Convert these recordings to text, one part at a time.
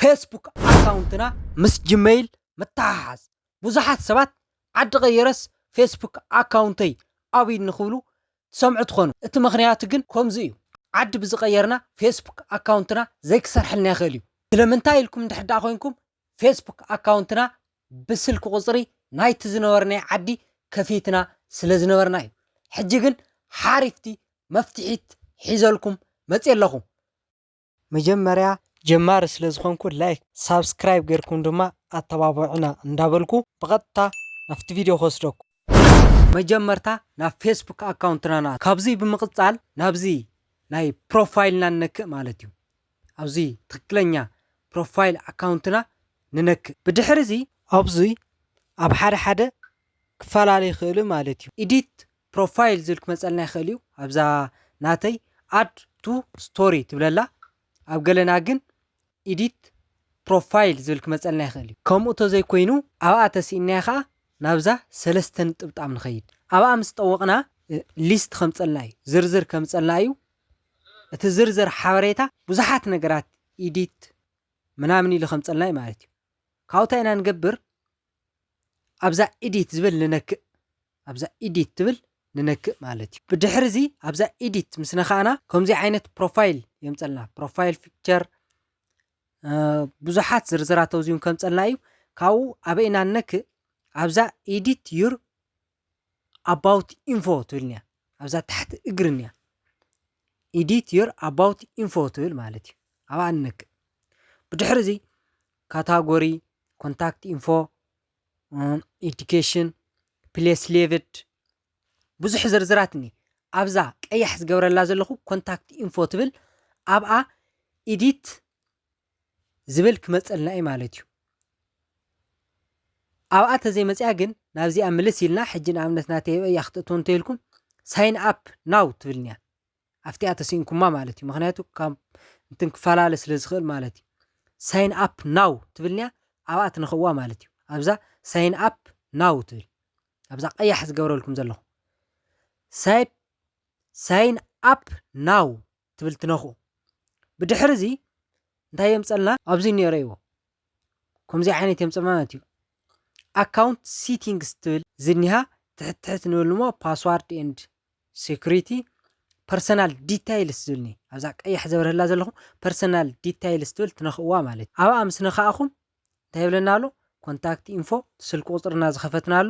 ፌስቡክ ኣካውንትና ምስ ጂሜይል ምትሓሓዝ። ብዙሓት ሰባት ዓዲ ቀይረስ ፌስቡክ ኣካውንተይ ኣብይ ንክብሉ ትሰምዑ ትኾኑ። እቲ ምኽንያቱ ግን ከምዚ እዩ። ዓዲ ብዝቐየርና ፌስቡክ ኣካውንትና ዘይክሰርሐልና ይኽእል እዩ። ስለምንታይ ኢልኩም እንድሕር ደኣ ኮይንኩም ፌስቡክ ኣካውንትና ብስልኪ ቁፅሪ ናይቲ ዝነበርናይ ዓዲ ከፊትና ስለ ዝነበርና እዩ። ሕጂ ግን ሓሪፍቲ መፍትሒት ሒዘልኩም መፅእ ኣለኹ። መጀመርያ ጀማሪ ስለ ዝኾንኩ ላይክ፣ ሳብስክራይብ ጌርኩም ድማ ኣተባብዑና እንዳበልኩ ብቐጥታ ናብቲ ቪድዮ ክወስደኩም። መጀመርታ ናብ ፌስቡክ ኣካውንትና ንኣቱ። ካብዚ ብምቕጻል ናብዚ ናይ ፕሮፋይልና ንነክእ ማለት እዩ። ኣብዚ ትክክለኛ ፕሮፋይል ኣካውንትና ንነክእ። ብድሕሪ እዚ ኣብዚ ኣብ ሓደ ሓደ ክፈላለ ይኽእል ማለት እዩ። ኢዲት ፕሮፋይል ዝብል ክመፀልና ይኽእል እዩ። ኣብዛ ናተይ ኣድ ቱ ስቶሪ ትብለላ፣ ኣብ ገለና ግን ኢዲት ፕሮፋይል ዝብል ክመፀልና ይኽእል እዩ። ከምኡ ተዘይኮይኑ ኣብኣ ተሲእናዮ ከዓ ናብዛ ሰለስተ ንጥብጣም ንኸይድ። ኣብኣ ምስ ጠወቕና እ፣ ሊስት ከምፀልና እዩ፣ ዝርዝር ከምፀልና እዩ። እቲ ዝርዝር ሓበሬታ ብዙሓት ነገራት ኢዲት ምናምን ኢሉ ከምፀልና እዩ ማለት እዩ። ካብኡ እንታይ ኢና ንገብር? ኣብዛ ኢዲት ዝብል ንነክእ። ኣብዛ ኢዲት ትብል ንነክእ ማለት እዩ። ብድሕሪ እዚ ኣብዛ ኢዲት ምስ ነኻእና ከምዚ ዓይነት ፕሮፋይል የምፀልና። ፕሮፋይል ፒክቸር፣ እ፣ ብዙሓት ዝርዝራት ኣብዚ እውን ከምፀልና እዩ። ካብኡ ኣበይ ኢና ንነክእ? ኣብዛ ኢዲት ዩር ኣባውት ኢንፎ ትብል እኒኣ። ኣብዛ ታሕቲ እግሪ እኒኣ። ኢዲት ዩር ኣባውት ኢንፎ ትብል ማለት እዩ። ኣብኣ ንነክእ። ብድሕሪ እዚ ካታጎሪ፣ ኮንታክት ኢንፎ፣ ኤዱኬሽን፣ ፕሌስ ሌቭድ፣ ብዙሕ ዝርዝራት እኒ። ኣብዛ ቀያሕ ዝገብረላ ዘለኹ ኮንታክት ኢንፎ ትብል፣ ኣብኣ ኢዲት ዝብል ክመፀልና እዩ ማለት እዩ። ኣብኣ ተዘይመፅያ ግን ናብዚኣ ምልስ ኢልና፣ ሕጂ ንኣብነት ናተይ እያ ክትእትው እንተኢልኩም ሳይን ኣፕ ናው ትብልንያ። ኣብቲኣ ተሲእንኩማ ማለት እዩ። ምኽንያቱ ካብ እንትን ክፈላለ ስለ ዝኽእል ማለት እዩ። ሳይን ኣፕ ናው ትብልንያ፣ ኣብኣ ትነኽእዋ ማለት እዩ። ኣብዛ ሳይን ኣፕ ናው ትብል፣ ኣብዛ ቀያሕ ዝገብረልኩም ዘለኹ ሳይ-፣ ሳይን ኣፕ ናው ትብል ትነኽኡ። ብድሕሪ እዚ እንታይ የምፀልና? ኣብዚ እኒኦ ረእይዎ። ከምዚ ዓይነት የምፅእ ማለት እዩ። ኣካውንት ሲቲንግስ ትብል ዝኒሃ ትሕት ትሕት ንብል እሞ ፓስዋርድ ኤንድ ሴኩሪቲ ፐርሰናል ዲታይልስ ዝብልኒ ኣብዛ ቀያሕ ዘብርህላ ዘለኹ ፐርሰናል ዲታይልስ ትብል ትነኽእዋ ማለት እዩ። ኣብኣ ምስ ነኻእኹም እንታይ ይብለና ኣሎ? ኮንታክት ኢንፎ፣ ስልኪ ቁፅርና ዝኸፈትናሉ፣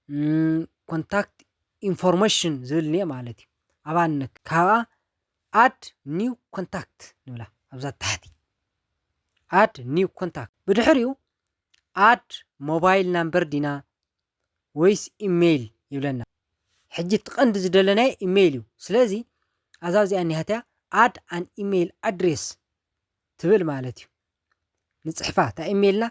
ም፣ ኮንታክት ኢንፎርሜሽን ዝብል እኒኦ ማለት እዩ። ኣብኣ ንነክ-፣ ካብኣ ኣድ ኒው ኮንታክት ንብላ ኣብዛ ታሕቲ። ኣድ ኒው ኮንታክት። ብድሕሪኡ ኣድ ሞባይል ናምበር ዲና ወይስ ኢሜይል ይብለና። ሕጂ እቲ ቀንዲ ዝደለናዮ ኢሜይል እዩ። ስለዚ ኣዛ እዚኣ እኒሃትያ ኣድ ኣን ኢሜይል ኣድሬስ ትብል ማለት እዩ። ንፅሕፋ፣ እታ ኢሜይልና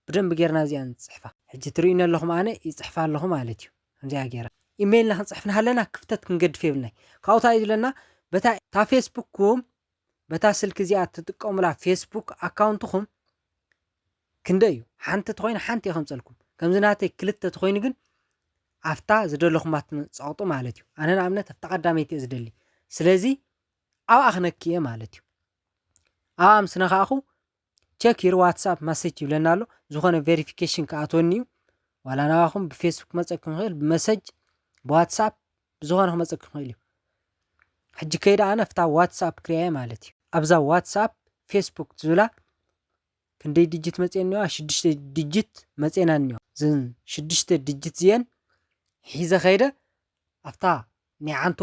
ብደንብ ጌርና እዚኣ ንፅሕፋ። ሕጂ ትርእዩኒ ኣለኹም፣ ኣነ ይፅሕፋ ኣለኹ ማለት እዩ። ከምዚኣ ጌራ ኢሜይልና ክንፅሕፍ እናሃለና ክፍተት ክንገድፍ የብልናይ። ካብኡ እንታይ እዩ ዝብለና? በታ፣ እታ ፌስቡክኩም፣ በታ ስልኪ እዚኣ እትጥቀሙላ ፌስቡክ ኣካውንትኹም ክንደይ እዩ? ሓንቲ ተኾይና ሓንቲ እየ ከምፀልኩም። ከምዚ ናተይ ክልተ ተኾይኑ ግን ኣብታ ዝደለኹማ ትፀቕጡ ማለት እዩ። ኣነ ንኣብነት ኣብታ ቀዳመይቲ እየ ዝደሊ። ስለዚ ኣብኣ ክነክእ እየ ማለት እዩ። ኣብኣ ምስ ነኻእኹ ቸክ ዩር ዋትስኣፕ መሴጅ ይብለና ኣሎ። ዝኾነ ቬሪፊኬሽን ክኣትወኒ እዩ። ዋላ ናባኹም ብፌስቡክ ክመፀኩም ይኽእል፣ ብመሴጅ፣ ብዋትስኣፕ፣ ብዝኾነ ክመፀኩም ይኽእል እዩ። ሕጂ ከይደ ኣነ ኣብታ ዋትስኣፕ ክሪኣየ ማለት እዩ። ኣብዛ ዋትስኣፕ ፌስቡክ ትብላ ክንደይ ዲጂት መፅኤን እኒዋ? ሽዱሽተ ዲጂት መፅኤና እኒዋ። እዘን ሽዱሽተ ዲጂት እዚአን ሒዘ ከይደ ኣብታ ናይ ዓንቶ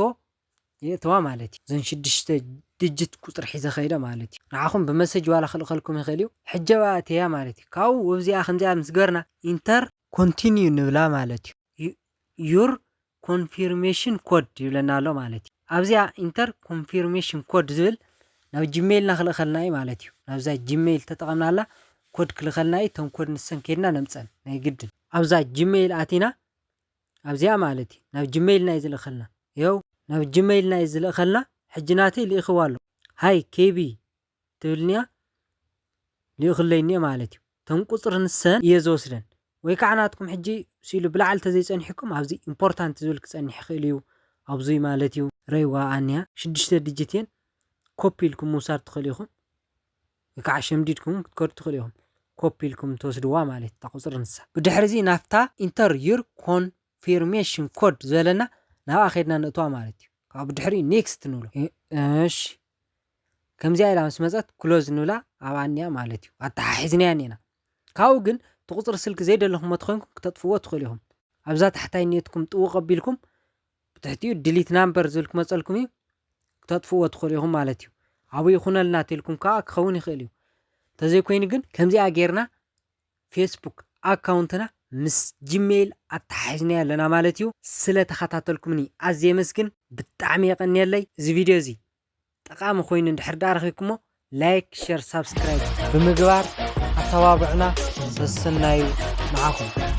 የእተዋ ማለት እዩ። እዘን ሽዱሽተ ዲጂት ቁፅሪ ሒዘ ከይደ ማለት እዩ። ንዓኹም ብመሰጅ ዋላ ክልእኸልኩም ይኽእል እዩ። ሕጂ ኣብኣ እተያ ማለት እዩ። ካብኡ ኣብዚኣ ከምዚኣ ምስ ገርና ኢንተር ኮንቲኒዩ ንብላ ማለት እዩ። ዩ-፣ ዩር ኮንፊርሜሽን ኮድ ይብለና ኣሎ ማለት እዩ። ኣብዚኣ ኢንተር ኮንፊርሜሽን ኮድ ዝብል ናብ ጂሜይልና ክልእኸልና እዩ ማለት እዩ። ናብዛ ጂሜይል ተጠቐምናላ ኮድ ክልእኸልና እዩ። እቶም ኮድ ንሰን ከይድና ነምፀን ናይ ግድን። ኣብዛ ጂሜይል ኣቲና ኣብዚኣ ማለት እዩ። ናብ ጂሜይልና እዩ ዝልእኸልና። ይኸው ናብ ጂሜይልና እዩ ዝልእኸልና። ሕጂ ናተይ ልኢኽዋ ኣሎ። ሃይ ኬቢ ትብልንያ ልኢኽለይ እኒኦ ማለት እዩ። እተን ቁፅሪ ንሰን እየ ዝወስደን። ወይ ከዓ ናትኩም ሕጂ ስኢሉ ብላዕሊ ተዘይፀኒሕኩም ኣብዚ ኢምፖርታንት ዝብል ክፀንሕ ይኽእል እዩ። ኣብዙይ ማለት እዩ። ረይዋ ኣንያ ሽዱሽተ ዲጂት እየን። ኮፒ ኢልኩም ምውሳድ ትኽእሉ ኢኹም። ወይ ከዓ ሸምዲድኩም ክትከዱ ትኽእሉ ኢኹም። ኮፒ ኢልኩም ትወስድዋ ማለት እዩ፣ እታ ቁፅሪ ንሳ። ብድሕሪ እዚ ናብታ ኢንተር ዩር ኮንፊርሜሽን ኮድ ዝበለና ናብኣ ከድና ንእትዋ ማለት እዩ። ካብኡ ብድሕሪ ኔክስት ንብሎ። እ-፣ እሺ። ከምዚኣ ኢላ ምስ መፀት ክሎዝ ንብላ ኣብኣ እኒኣ ማለት እዩ። ኣተሓሒዝናያ እኒና። ካብኡ ግን እቲ ቁፅሪ ስልኪ ዘይደለኹሞ ተኾይንኩም ክተጥፍዎ ትኽእሉ ኢኹም። ኣብዛ ታሕታይ እኒአትኩም ጥውቕ ኣቢልኩም ብትሕቲኡ ዲሊት ናምበር ዝብል ክመፀልኩም እዩ። ክተጥፍዎ ትኽእሉ ኢኹም ማለት እዩ። ኣብኡ ይኹነልና ተልኩም ከዓ ክኸውን ይኽእል እዩ። እንተዘይኮይኑ ግን ከምዚኣ ጌርና ፌስቡክ ኣካውንትና ምስ ጂሜይል ኣተሓሒዝናዮ ኣለና ማለት እዩ። ስለ ተኸታተልኩምኒ ኣዝየ የመስግን። ብጣዕሚ የቐንየለይ። እዚ ቪድዮ እዚ ጠቓሚ ኮይኑ እንድሕር ደኣ ረኺብኩሞ ላይክ፣ ሸር፣ ሳብስክራይብ ብምግባር ኣተባብዑና። ሰሰናዩ ንዓኹም።